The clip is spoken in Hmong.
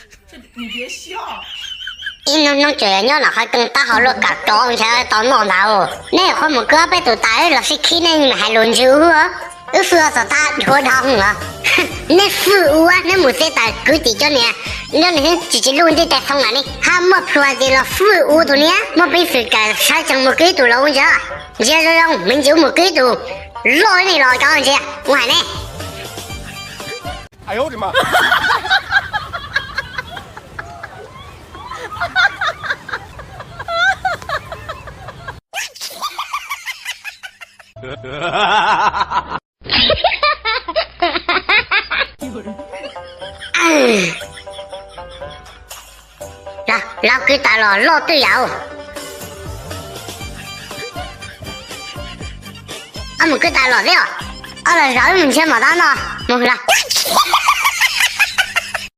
Ib hnub hnub tseem nyob nram qhov kees tab hau luaj kam rov ntshe tau noj ntag. Nej qhuav mus kwv peb tus tas los sib khib nej hais lus ntsws ub. Wb fwj ua xov thab dhuav dhau los. Nej fwj ua, neb mus xeb tas kwv tij cov niag, nyob nws tsis tsis luj ntiaj teb thoob na ne, hab muaj plhu hais tias los fwj ua tus niag muaj peev xwm kam sawv tsees mus kwv ib tug los ua ntsia. Ntsia zoo zoo me ntsis mus kwv ib tug loj li nej los cov ntsia ua hais ne. Los kwv tas los loj twj yam. Ob mus kwv tas los thiab os. Ob los zov wb mus nrhiav mom tab no mus los.